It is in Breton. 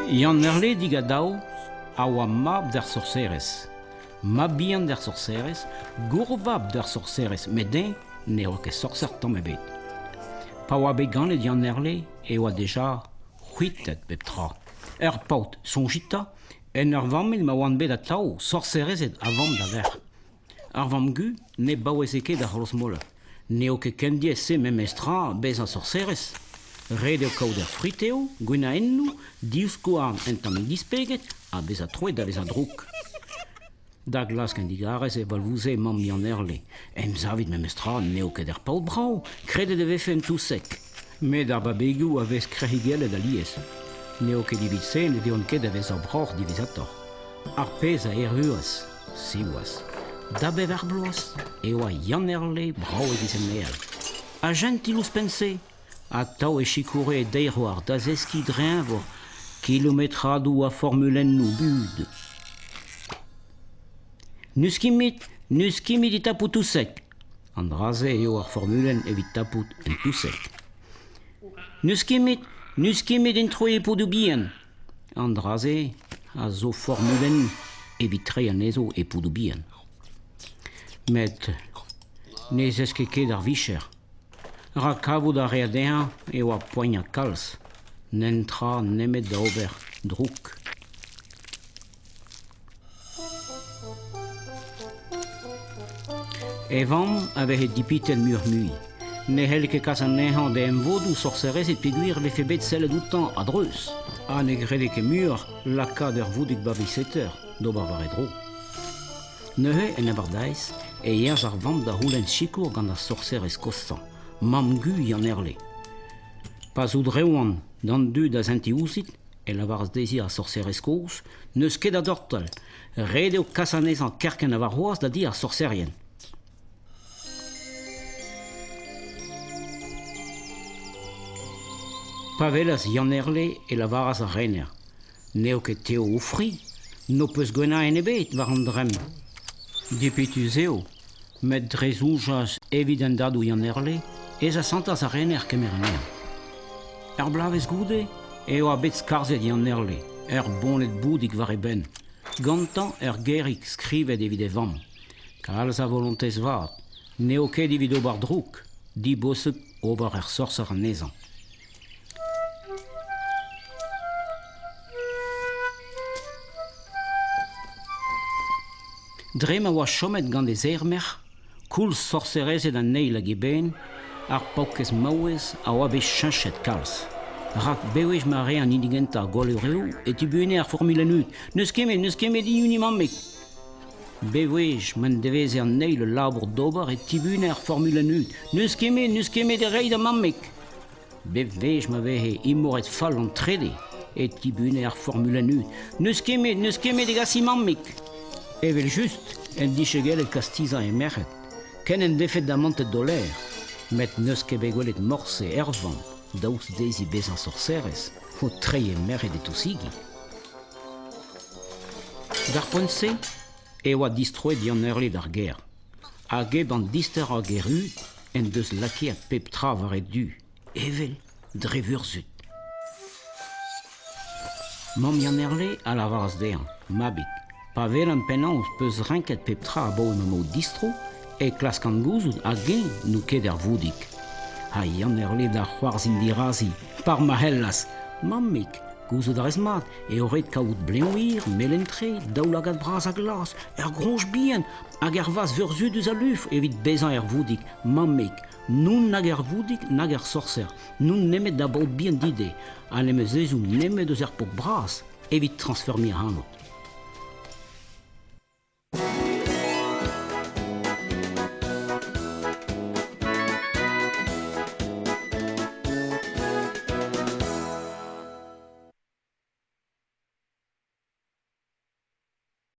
Yann Erledig a-daou a oa mab d'ar sorserez. Mab-bihan d'ar sorserez, gourvab d'ar sorserez, met eñ ne oa ket sorser tamm ebet. Pa oa bet ganet Yann Erle e oa deja c'hwitet pep tra. Ur paotr, soñjit 'ta, en ur familh ma oant bet atav sorserezed a vamm da verc'h. Ar vamm-gu ne baoueze ket da c'hrozmolat. N'eo ket ken diaes-se memes tra bezañ sorserez. Ret eo kaout ur fritev, gwenaennoù, divskouarn un tammig dispeget ha bezañ troet da vezañ drouk. Da glask un digarez e valvouze mamm Yann-Herle. Emsavit memes tra n'eo ket ur paotr brav, kredet e vefe un touseg. Met ar babegoù a vez krec'higellet alies. N'eo ket evit-se ne deont ket da vezañ broc'h diwezhatoc'h. Ar pezh a erruas, siwazh, da bevar bloaz e oa Yann-Herle brav e-giz un ael. Ha jentil ouzhpenn-se, atav e sikoure e deir c'hoar da zeskiñ dre-eñvor kilometradoù a formulennoù bud. N'eus ket 'met n'eus ket 'met e tapout touseg. An dra-se eo ar formulenn evit tapout un touseg. N'eus ket 'met n'eus ket 'met en troiñ e podoù bihan. An dra-se a zo formulenn evit treiñ anezho e podoù bihan. Met ne zeske ket ar vicher. Rak kavout a rea dezhañ e oa poaniañ kalz, netra nemet da ober droug. E vamm a veze dipitet muioc'h-mui. Ne c'helle ket kas anezhañ d'e emvodoù sorserezed peogwir e vefe bet sellet outañ a-dreuz ha ne grede ket muioc'h lakaat ur voudig babysitter d'ober war e dro. Neuze, en abardaez, e yeas ar vamm da c'houlenn sikour gant ar sorserez koshañ, mamm-gu Yann Herle. Pa zoudreoan d'an dud da sentiñ ouzhit, e lavaras dezhi ar sorserez kozh, n'eus ket da dortal, ret eo kas anezhañ kerkent ha warc'hoazh da di ar sorserien. Pa welas Yann Herle e lavaras ar rener N'eo ket tev ho fri, n'ho peus gwenaenn ebet war an dremm. Dipitus eo, met dre soñjañ evit an dadoù Yann Herle ez asantas ar rener kemer anezhañ. Ur bloavezh goude e oa bet skarzhet Yann Herle, ur boned boudig war e benn, gantañ ur gerig skrivet evit e vamm. Kalz a volontez vat, n'eo ket evit ober droug, dibosupl ober ur sorser anezhañ. Dre ma oa chomet gant e zeir merc'h, koulz sorserezed an eil hag eben, ar paourkaezh maouez a oa bet cheñchet kalz. Rak bewech ma rae an hini gentañ gwalleurioù e tibune ar formulenn N'eus ket met n'eus ket met hini mammig. Bewech m'en deveze an eil ul labour d'ober e tibune ar formulenn N'eus ket met n'eus ket met e reiñ da mammig. Bep wech ma veze imoret fall an trede e tibune ar formulenn U. N'eus ket met n'eus ket met degas he mammig. Evel-just en dije gellet kastizañ he merc'hed, ken en defe damantet d'o lêr. Met n'eus ket bet gwelet morse er vamm, daoust dezhi bezañ sorserez, o treiñ he merc'hed e tousigi. D'ar poent-se e oa distroet Yann Herle d'ar gêr. Hag hep an disterañ ger-hud en deus lakaet pep tra war e du, evel dre vurzhud. Mamm Yann-Herle a lavaras dezhañ, Mabig, pa welan penaos 'peus renket pep tra abaoe ma 'maout distro, e klaskan gouzout hag-eñ n'out ket er voudig. Ha Yann-Herle da c'hoarzhin dirazi, par ma c'hellas, Mammig, gouzout a rez mat eo ret kaout blev hir, melen-tre, daoulagad bras ha glas, ur groñj bihan hag er vazh vurzhudus a lufr evit bezañ er voudig, mammig, n'on nag er voudig nag er sorser, n'on nemet da baotr bihan dide, ha n'em eus ezhomm nemet eus ar paotr bras evit transfermiñ ac'hanout.